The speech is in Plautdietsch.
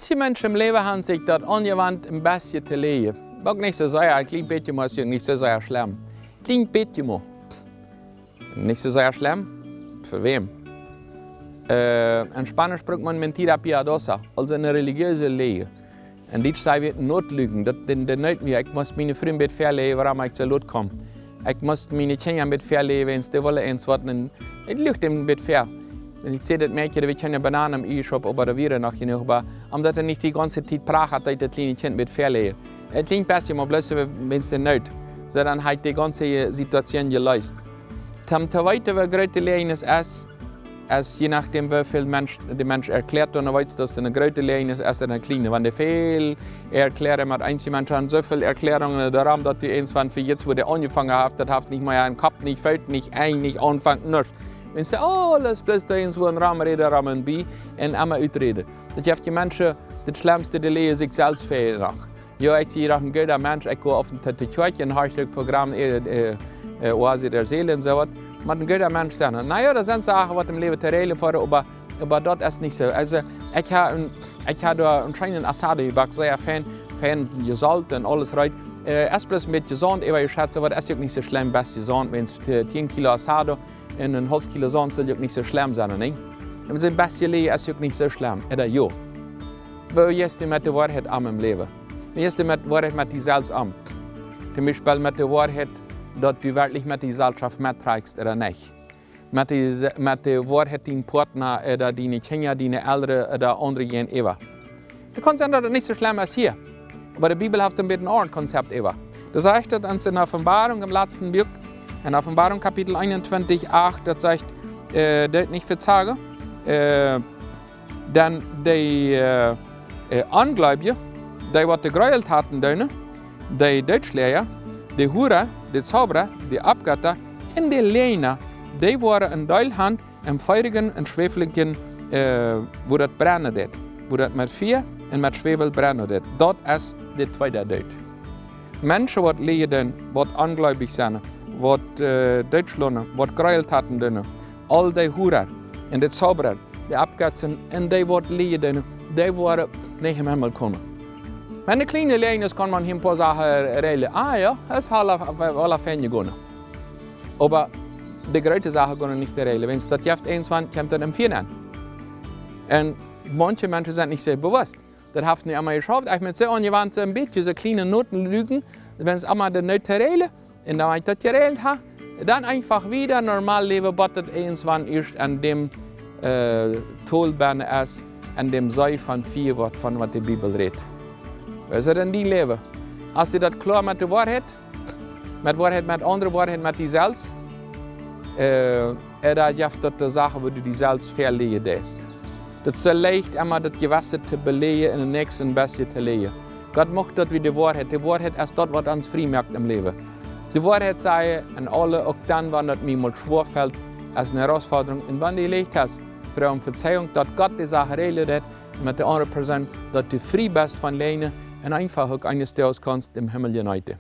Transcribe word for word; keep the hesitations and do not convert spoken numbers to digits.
Manche Menschen em Läwen haben sich daut aunjewant, een bät to läajen. Uk nich soo sea, een kjlien bät mau, es nich soo sea schlemm. Kjlien bät mau. Nich soo sea schlemm? Fa wäm? Äh, enn Spaunsch brukt maun mentira piadosa, aulsoo eene relijeese Läajen. Enn Dietsch saj wie Notlügen, daut dee, dee Noot wia, ekj must miene Fru een bät väaläajen, wuarom ekj soo lot kjeem. Ekj must miene Kjinja een bät väaläajen, wiels dee wullen eent waut, enn ekj luach dee een bät väa. Enn ekj säd, daut Mäakje, daut wie kjeene Bananen em Ieschaup, oba doa wieren noch jenuach, oba omdaut hee nich de gaunze Tiet prachat, daut daut kjliene Kjint een bät väaläajen. Daut kjlinjt best mau bloos, wiels dee Noot. Soo, dan haft dee gaunze Situation jeleest. Om to weeten, woo groot de Läajen es, es je nodäm, woo väl Mensch, de Mensch erkjläat, dan weetst du, daut eene groote Läajen es, es eene kjliene. Wan dee väl erkjläaren met eenje Menschen, soo väl Erkjläarungen doaromm, daut du eent von fa jetzt, wua dee aunjefongen haft, daut haft nich mea een Kopp, nich Foot, nich Enj, nich Aunfank, nuscht. Wiels dee aules bloos doa eent wua een Rom räden, Rom un bie un emma uträden. Daut jeft je Menschen, daut schlemmste, dee läajen sikj selfst väa noch. Jo, ekj sie doch een gooda Mensch, ekj go oft to de Kjoakj un hia daut Programm, äh, äh, äh, Oase der Seele un soo waut. Mott een gooda Mensch sennen. Na jo, doa sent Sachen, waut em Läwen to räajlen foaren, oba, oba daut es nich soo. Aulsoo, ekj hab een, ekj hab doa een scheenen Asado jebackt, sea fein, fein jesolt un aules reed. Äh, es bloos een bät Saunt äwajeschett, waut es uk nich soo schlemm, bät Saunt, wiels, äh, tieen Kilo Asado un een haulf Kilo Saunt saul uk nich soo schlemm sennen, nä? Un een bät Läajen es uk nich soo schlemm, ooda jo? Woo jeist du met de Woarheit om em Läwen? Woo jeist du met Woarheit met die selfst om? Toom Biespel met de Woarheit, daut du werkjlich met de Jeselschoft mettrakjst ooda nich. Met de, met de Woarheit dien Partner ooda diene Kjinja, diene Elren ooda aundre jäajenäwa. Daut kaun sennen, daut daut nich soo schlemm es hia. Oba de Bibel haft een bät een aundret Konzept äwa. Doa sajcht daut ons enn Openboarunk em latsten Buak, enn Openboarunk Kapitel eenuntwintich acht, daut sajcht, äh, daut nich vezagen, äh, dan dee, äh, äh, Onjleewje, dee waut de Gräueltaten doonen, dee Dootschläaja, dee Hura, dee Zaubra, dee Oppgötta un dee Läajna, dee woaren een Deel han em feirijen un schwäflijen, äh, wua daut brennen deit, wua daut met Fia un met Schwäwel brennen deit. Daut es de tweede Doot. Menschen waut läajen doonen, waut onjleewich sent, waut, äh, Dootschlonen, waut Gräueltaten doonen, aul dee Hura un dee Zaubra, dee Oppgötzen un dee waut läajen doonen, dee woaren nich em Himmel komen. Met de kjliene Läajen kaun maun hia een poa Sachen räajlen. Ah jo, daut es aula, aula fein jegonen. Oba de groote Sachen gonen nich to räajlen, wiels daut jeft eent, wan kjemt daut em Fia aun. Un manche Menschen sent nich soo bewusst. Daut haft nu emma jeschauft, ekj sie soo aunjewant, een bät soo kjliene Notlügen, wan emma de Noot to räajlen, un dan, wan ekj daut jeräajelt hab, dan eefach wieda normal läwen, bat daut eent wan ieescht aun däm, äh, Tol bennen es, aun däm See von Fia, waut, von waut de Bibel rät. Woo es daut enn dien Läwen? Hast du daut kloa met de Woarheit? Met Woarheit, met aundre Woarheit, met die selfst. Äh, ooda jeft daut de Sachen, wua du die selfst väaläajen deist. Daut es soo leicht, emma daut Jewessen to beläajen un dän Näakjsten een bät to läajen. Gott mucht daut wie de Woarheit. De Woarheit es daut, waut ons frie moakt em Läwen. De Woarheit sajen un aules, uk dan, wan daut mie mol schwoa felt, es eene Herausforderung. Un wan du leicht hast, froag om Vezeiunk, daut Gott de Sachen räajelt, met de aundre Persoon, daut du frie best von Läajen un eefach uk eenes Doages kaust em Himmel jeneeten.